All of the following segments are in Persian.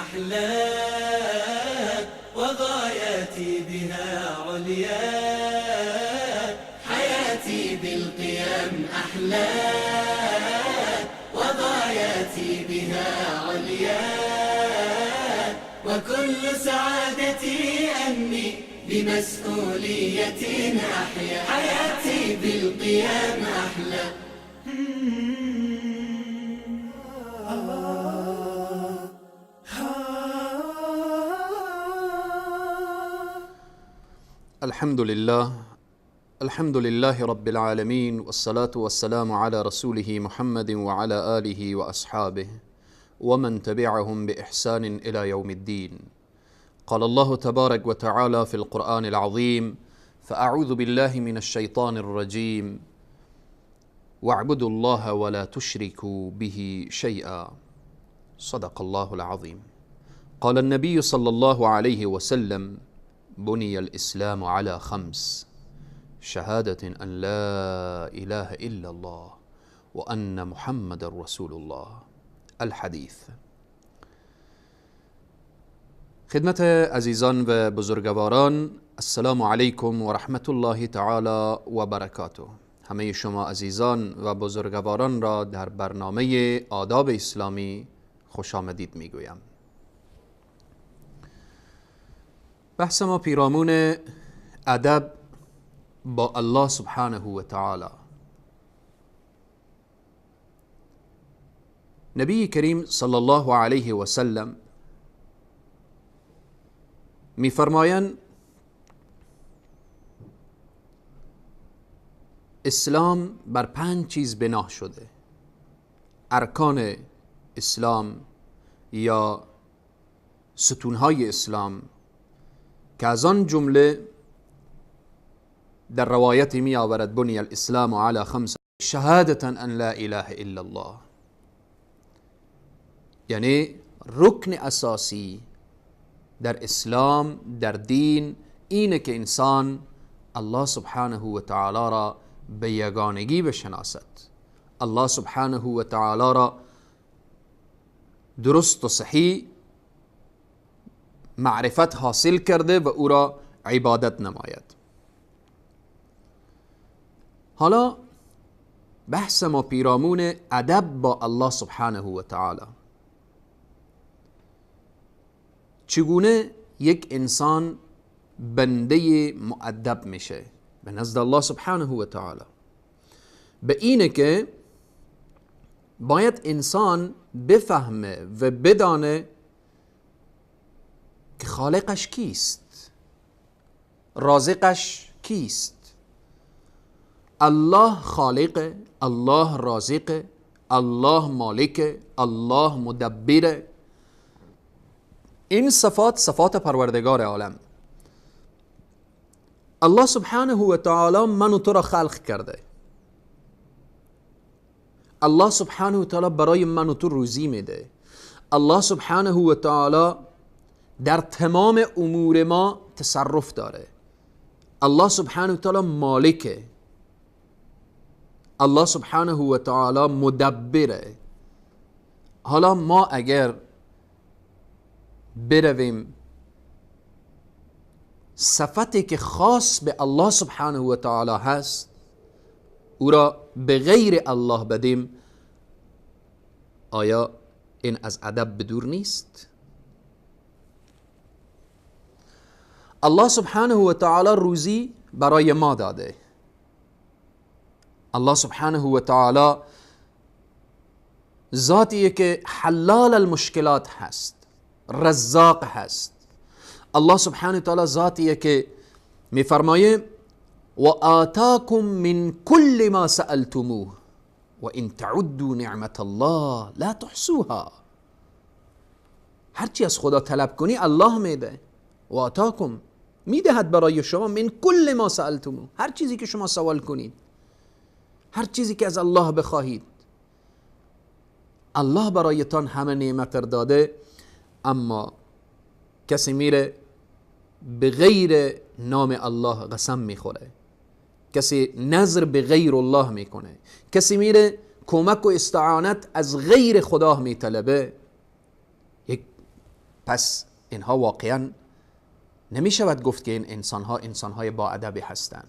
أحلى، وغاياتي بها عليا. حياتي بالقيام أحلى، وغاياتي بها عليا. وكل سعادتي أني بمسؤولية أحيا. حياتي بالقيام أحلى. الحمد لله، الحمد لله رب العالمين، والصلاة والسلام على رسوله محمد وعلى آله وأصحابه ومن تبعهم بإحسان إلى يوم الدين. قال الله تبارك وتعالى في القرآن العظيم: فأعوذ بالله من الشيطان الرجيم، واعبدوا الله ولا تشركوا به شيئا. صدق الله العظيم. قال النبي صلى الله عليه وسلم: بني الإسلام على خمس: شهادة أن لا إله إلا الله وأن محمد رسول الله. الحدیث. خدمت عزیزان و بزرگواران، السلام علیکم و رحمت الله تعالی و برکاته. همه شما عزیزان و بزرگواران را در برنامه آداب اسلامی خوش آمدید میگویم. بحث ما پیرامون ادب با الله سبحانه و تعالی. نبی کریم صلی الله علیه و سلم میفرمایند: اسلام بر 5 چیز بنا شده. ارکان اسلام یا ستونهای اسلام که از آن جمله در روایت می آورد: بنی الاسلام علی خمس، شهادة ان لا اله الا الله. یعنی رکن اساسی در اسلام، در دین، اینه که انسان الله سبحانه و تعالی را به یگانگی بشناسد، الله سبحانه و تعالی را درست و صحیح معرفت حاصل کرده و او را عبادت نماید. حالا بحث ما پیرامون ادب با الله سبحانه و تعالی. چگونه یک انسان بنده مؤدب میشه به نزد الله سبحانه و تعالی؟ به اینه که باید انسان بفهمه و بدانه که خالقش کیست، رازقش کیست. الله خالق، الله رازق، الله مالک، الله مدبر. این صفات صفات پروردگار عالم. الله سبحانه و تعالی من و تو را خلق کرده. الله سبحانه و تعالی برای من و تو روزی میده. الله سبحانه و تعالی در تمام امور ما تصرف داره. الله سبحانه و تعالی مالکه. الله سبحانه و تعالی مدبره. حالا ما اگر برویم صفتی که خاص به الله سبحانه و تعالی هست او را به غیر الله بدیم، آیا این از ادب بدور نیست؟ الله سبحانه و تعالی روزی برای ما داده. الله سبحانه و تعالی ذاتیه که حلال المشکلات هست، رزاق هست. الله سبحانه و تعالی ذاتیه که میفرمایه: و آتاکم من کل ما سألتموه و ان تعدوا نعمت الله لا تحصوها. هرچی از خدا طلب کنی الله میده. و آتاکم، میدهد برای شما، من کل ما سألتموه، هر چیزی که شما سوال کنید، هر چیزی که از الله بخواهید، الله برایتان همه نعمت داده. اما کسی میره به غیر نام الله قسم میخوره، کسی نظر به غیر الله میکنه، کسی میره کمک و استعانت از غیر خدا میطلبه، یک پس اینها واقعا نمی شود گفت که این انسانها انسانهای با ادبی هستند.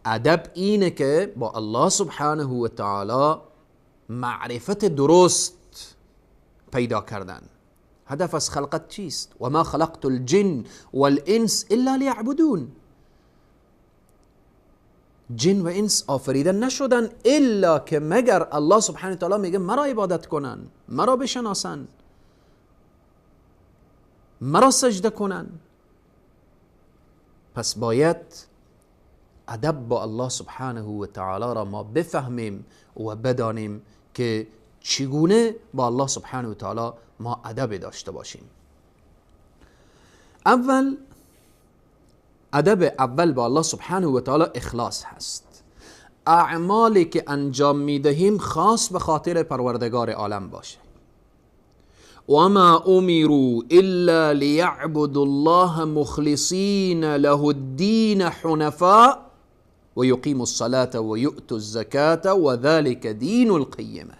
ادب اینه که با الله سبحانه و تعالی معرفت درست پیدا کردن. هدف از خلقت چیست؟ و ما خلقت الجن والانس الا لیعبدون. جن و انس آفریده نشدن الا که مگر الله سبحانه و تعالی میگه مرا عبادت کنن، مرا بشناسن، مرا سجده کنن. پس باید ادب با الله سبحانه و تعالی را ما بفهمیم و بدانیم که چگونه با الله سبحانه و تعالی ما ادب داشته باشیم. اول ادب اول با الله سبحانه و تعالی اخلاص هست. اعمالی که انجام میدهیم خاص به خاطر پروردگار عالم باشه. وما امروا الا ليعبدوا الله مخلصین له الدین حنفاء ويقيموا الصلاة ويؤتوا الزكاة وذلك دین القیمه.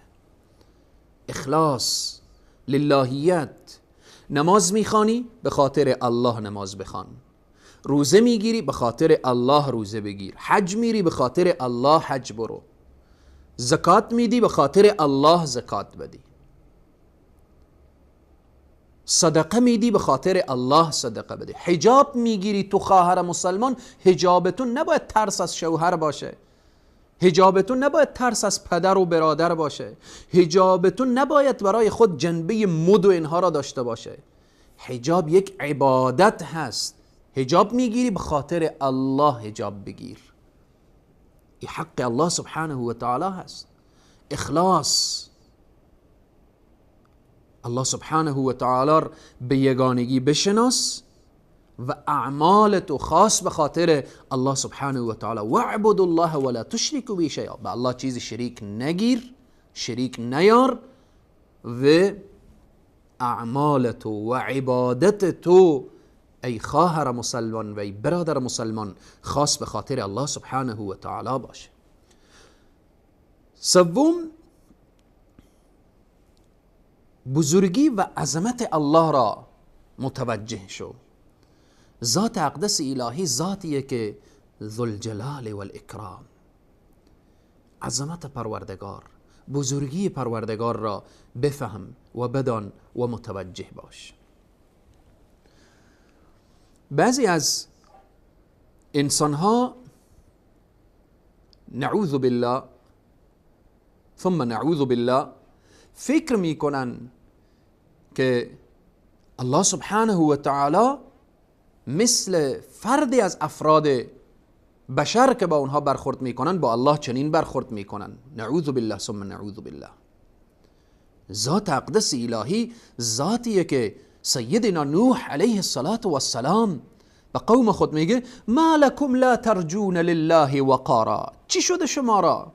اخلاص، للهیت. نماز میخوانی به خاطر الله نماز بخوان، روزه میگیری به خاطر الله روزه بگیر، حج میری به خاطر الله حج برو، زکات میدی به خاطر الله زکات بدی، صدقه میدی به خاطر الله صدقه بدی، حجاب میگیری تو خواهر مسلمان، حجابتون نباید ترس از شوهر باشه، حجابتون نباید ترس از پدر و برادر باشه، حجابتون نباید برای خود جنبه مد و اینها را داشته باشه. حجاب یک عبادت هست. حجاب میگیری به خاطر الله حجاب بگیر، این حق الله سبحانه و تعالی هست. اخلاص، الله سبحانه و تعالی به یگانگی بشناس و اعمال تو خاص به خاطر الله سبحانه و تعالی. واعبدوا الله ولا تشركوا به شیئا، به الله چیزی شریک نگیر، شریک نیار و اعمال تو و عبادت تو ای خواهر مسلمان و ای برادر مسلمان خاص به خاطر الله سبحانه و تعالی باشه. سوم، بزرگی و عظمت الله را متوجه شو. ذات اقدس الهی ذاتیه که ذوالجلال والاکرام، عظمت پروردگار، بزرگی پروردگار را بفهم و بدان و متوجه باش. بعضی از انسانها نعوذ بالله ثم نعوذ بالله فکر میکنن که الله سبحانه و تعالی مثل فردی از افراد بشر که با اونها برخورد میکنن با الله چنین برخورد میکنن. نعوذ بالله ثم نعوذ بالله. ذات اقدس الهی ذاتیه که سیدنا نوح علیه الصلاة والسلام به قوم خود میگه ما لکم لا ترجون لله وقارا. چی شده شما را؟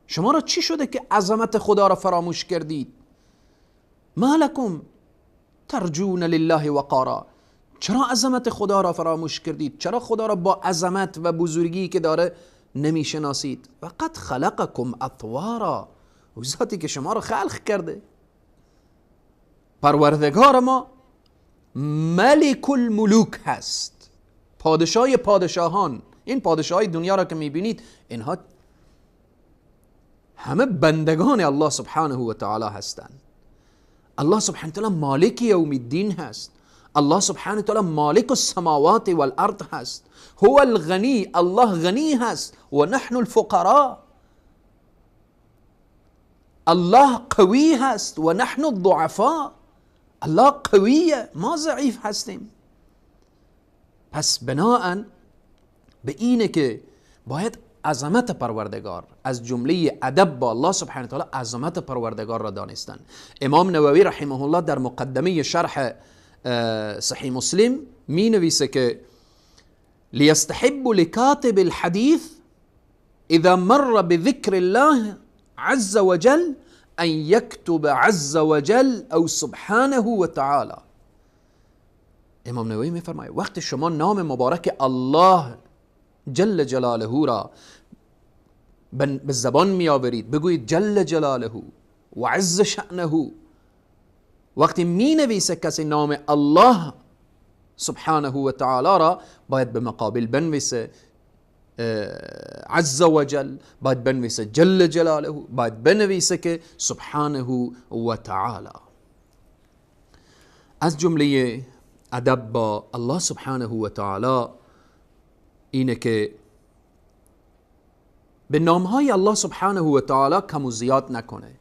شما را چی شده که عظمت خدا را فراموش کردید؟ ما لکم ترجون لله وقارا. چرا عظمت خدا را فراموش کردید؟ چرا خدا را با عظمت و بزرگی که داره نمیشناسید؟ و قد خلقکم اطوارا، او ذاتی که شما را خلق کرده. پروردگار ما ملک الملوک هست، پادشاه پادشاهان. این پادشاهای دنیا را که میبینید اینها همه بندگان الله سبحانه و تعالی هستند. الله سبحانه و تعالی مالک یوم الدین هست. الله سبحانه و تعالی مالک السماوات والارض هست. هو الغنی، الله غنی هست و نحن الفقراء. الله قوی هست و نحن الضعفاء. الله قویه، ما ضعیف هستیم. پس بناءً به اینه که باید عظمت پروردگار از جمله ادب با الله سبحانه و تعالی عظمت پروردگار را دانستن. امام نووی رحمه الله در مقدمه شرح صحیح مسلم می نویسه که لیستحب لکاتب الحدیث اذا مر بذکر الله عز وجل ان یکتب عز وجل او سبحانه و تعالی. امام نووی می فرماید وقتی شما نام مبارک الله جل جلاله را به زبان می آورید، بگویید جل جلاله و عز شأنه وقتی می نویسه کسی نام الله سبحانه و تعالی را، باید به مقابل بنویسه عز وجل، باید بنویسه جل جلاله، باید بنویسه که سبحانه و تعالی. از جمله ادب با الله سبحانه و تعالی اینه که به نامهای الله سبحانه و تعالی کم و زیاد نکنه.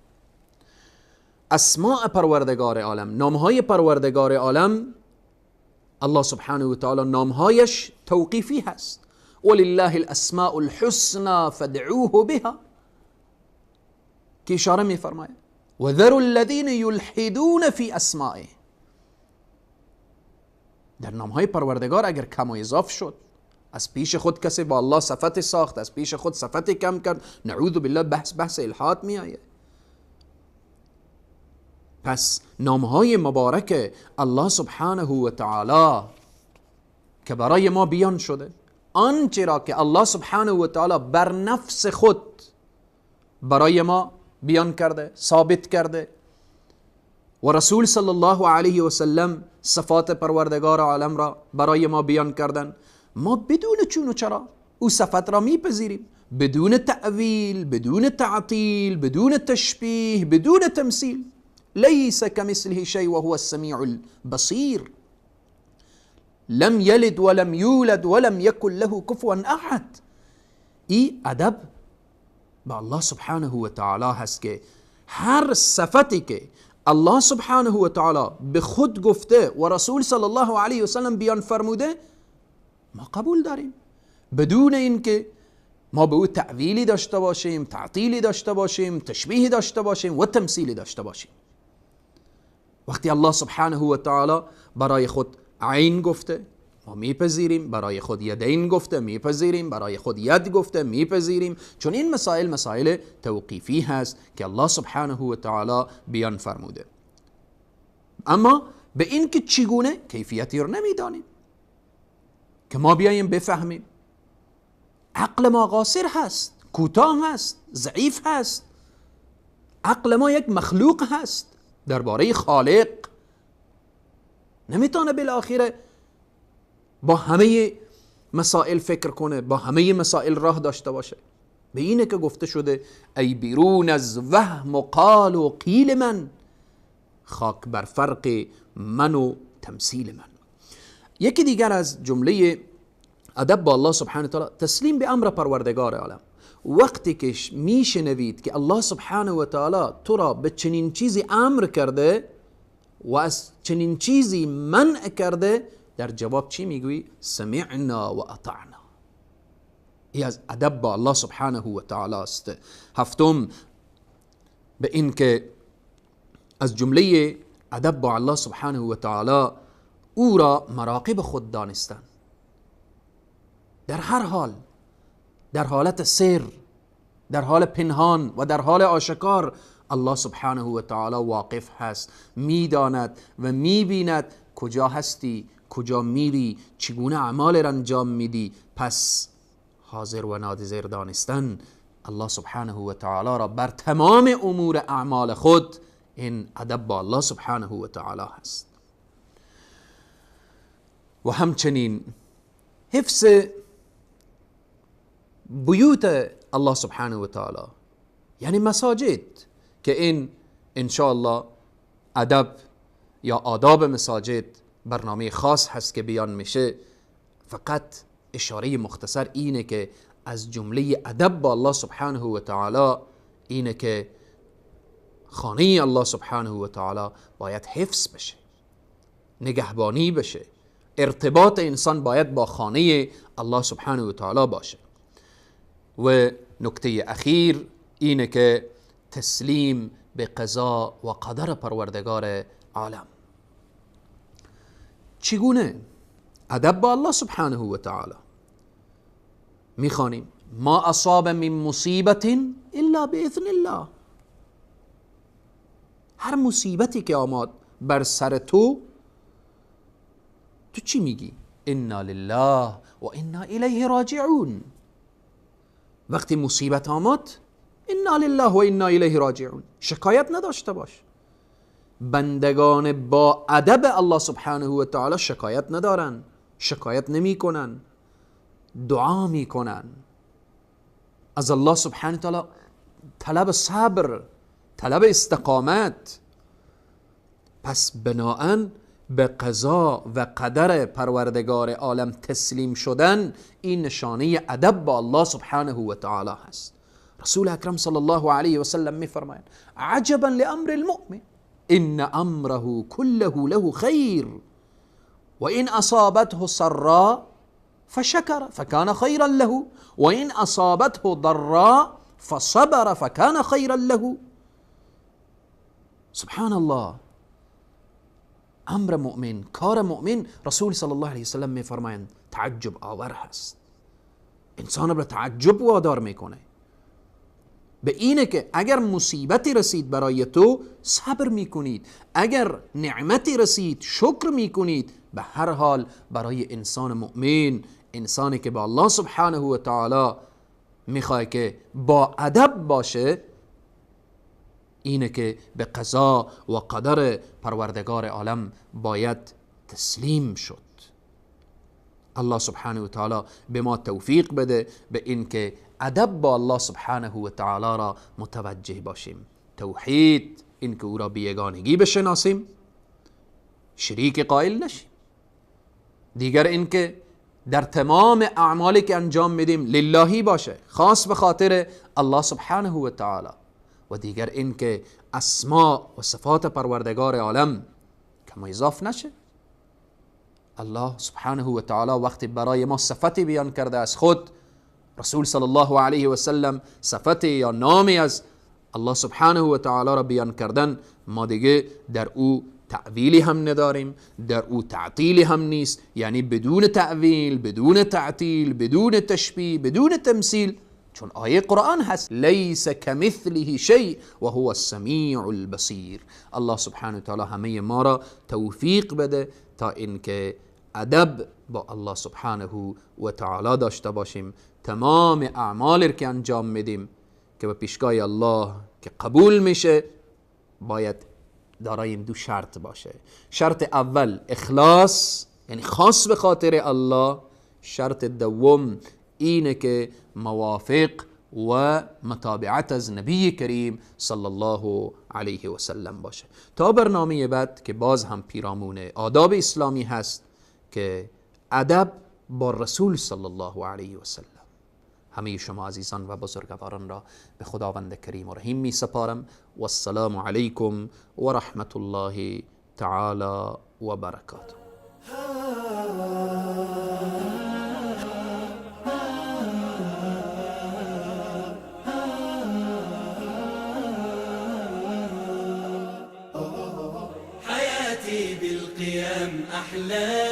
اسماء پروردگار عالم، نامهای پروردگار عالم، الله سبحانه و تعالی نامهایش توقیفی هست. ولله الاسماء الحسنى فادعوه بها، که اشاره میفرماید وذروا الذین یلحدون فی اسمائه. در نامهای پروردگار اگر کم و اضاف شد، از پیش خود کسی با الله صفت ساخت، از پیش خود صفت کم کرد، نعوذ بالله، بحث الحاد می آید. پس نامهای مبارک الله سبحانه و تعالی که برای ما بیان شده، آنچه را که الله سبحانه و تعالی بر نفس خود برای ما بیان کرده، ثابت کرده، و رسول صلی الله علیه و سلم صفات پروردگار عالم را برای ما بیان کردن، ما بدون چون و چرا او صفت را میپذیریم، بدون تأویل، بدون تعطیل، بدون تشبیه، بدون تمثیل. لیس کمثله شیء وهو السمیع البصیر، لم یلد ولم یولد ولم یکن له کفوا احد. ای ادب با الله سبحانه و تعالی هست که هر صفتی که الله سبحانه و تعالی به خود گفته و رسول صلی الله علیه و سلم بیان فرموده، ما قبول داریم، بدون اینکه ما به او تأویلی داشته باشیم، تعطیلی داشته باشیم، تشبیهی داشته باشیم و تمثیلی داشته باشیم. وقتی الله سبحانه و تعالی برای خود عین گفته، ما میپذیریم، برای خود یدین گفته میپذیریم، برای خود ید گفته میپذیریم، چون این مسائل مسائل توقیفی هست که الله سبحانه و تعالی بیان فرموده. اما به این که چگونه، کیفیتی رو نمیدانیم که ما بیاییم بفهمیم. عقل ما قاصر هست، کوتاه هست، ضعیف هست. عقل ما یک مخلوق هست، درباره خالق نمیتونه بالاخره با همه مسائل فکر کنه، با همه مسائل راه داشته باشه. به اینه که گفته شده ای بیرون از وهم و قال و قیل من، خاک بر فرق من و تمثیل من. یکی دیگر از جمله ادب با الله سبحانه وتعالی تسلیم به امر پروردگار عالم. وقتی که میشنوید که الله سبحانه و تعالی تو را به چنین چیزی امر کرده و از چنین چیزی منع کرده، در جواب چی میگویی؟ سمعنا و اطعنا. ای از ادب با الله سبحانه و تعالی است. هفتم، به این که از جمله ادب با الله سبحانه و تعالی او را مراقب خود دانستن، در هر حال، در حالت سر، در حال پنهان و در حال آشکار، الله سبحانه و تعالی واقف هست، میداند و میبیند کجا هستی، کجا میری، چگونه اعمال را انجام میدی. پس حاضر و ناظر دانستن الله سبحانه و تعالی را بر تمام امور اعمال خود، این ادب با الله سبحانه و تعالی هست. و همچنین حفظ بیوت الله سبحانه و تعالی، یعنی مساجد، که این انشاءالله ادب یا آداب مساجد برنامه خاص هست که بیان میشه. فقط اشاره مختصر اینه که از جمله ادب با الله سبحانه و تعالی اینه که خانه الله سبحانه و تعالی باید حفظ بشه، نگهبانی بشه، ارتباط انسان باید با خانه الله سبحانه و تعالی باشه. و نکته اخیر اینه که تسلیم به قضا و قدر پروردگار عالم. چگونه ادب با الله سبحانه و تعالی؟ میخوانیم ما اصاب من مصیبت الا باذن الله. هر مصیبتی که آمد بر سر تو، تو چی میگی؟ انا لله و انا الیه راجعون. وقتی مصیبت آمد، انا لله و انا الیه راجعون، شکایت نداشته باش. بندگان با ادب الله سبحانه و تعالی شکایت ندارن، شکایت نمی کنن، دعا می کنن از الله سبحانه و تعالی، طلب صبر، طلب استقامت. پس بناءً به قضا و قدر پروردگار عالم تسلیم شدن، این نشانه ادب با الله سبحانه و تعالی هست. رسول اکرم صلی الله علیه و سلم میفرمایند عجبا لامر المؤمن ان امره كله له خیر وان اصابته سراء فشكر فكان خيرا له وان اصابته ضراء فصبر فكان خيرا له. سبحان الله، امر مؤمن، کار مؤمن، رسول صلی الله علیه وسلم میفرمایند تعجب آور هست، انسان را تعجب وادار میکنه به اینه که اگر مصیبتی رسید برای تو صبر میکنید، اگر نعمتی رسید شکر میکنید. به هر حال برای انسان مؤمن، انسانی که با الله سبحانه و تعالی میخواد که با ادب باشه، اینه که به قضا و قدر پروردگار عالم باید تسلیم شد. الله سبحانه و تعالی به ما توفیق بده به اینکه ادب با الله سبحانه و تعالی را متوجه باشیم. توحید اینکه او را بیگانگی بشناسیم، شریک قائل نشیم. دیگر اینکه در تمام اعمالی که انجام میدیم للهی باشه، خاص به خاطر الله سبحانه و تعالی. و دیگر اینکه اسماء و صفات پروردگار عالم کما اضاف نشه. الله سبحانه و تعالی وقتی برای ما صفتی بیان کرده از خود، رسول صلی الله علیه و سلم صفتی یا نامی از الله سبحانه و تعالی را بیان کردن، ما دیگه در او تأویلی هم نداریم، در او تعطیلی هم نیست، یعنی بدون تأویل، بدون تعطیل، بدون تشبیه، بدون تمثیل، چون آیه قرآن هست لیس کمثله شیء و هو السمیع البصیر. الله سبحانه و تعالی همه ما را توفیق بده تا اینکه ادب با الله سبحانه و تعالی داشته باشیم. تمام اعمالی که انجام میدیم که به پیشگاه الله که قبول میشه، باید دارای این دو شرط باشه. شرط اول اخلاص، یعنی خاص به خاطر الله. شرط دوم اینه که موافق و متابعت از نبی کریم صلی الله علیه و سلم باشه. تا برنامه بعد که باز هم پیرامون آداب اسلامی هست که ادب با رسول صلی الله علیه و سلم. همه شما عزیزان و بزرگواران را به خداوند کریم و رحیم می سپارم. و السلام علیکم و رحمت الله تعالی و برکاته. حياتي بالقيام أحلى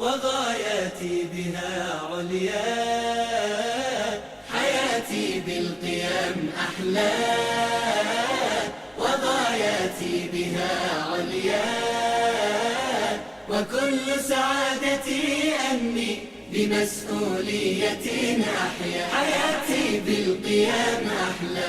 وغاياتي بها عليا، حياتي بالقيام أحلى وغاياتي بها عليا، وكل سعادتي أني بمسؤولية أحيا، حياتي بالقيام أحلى.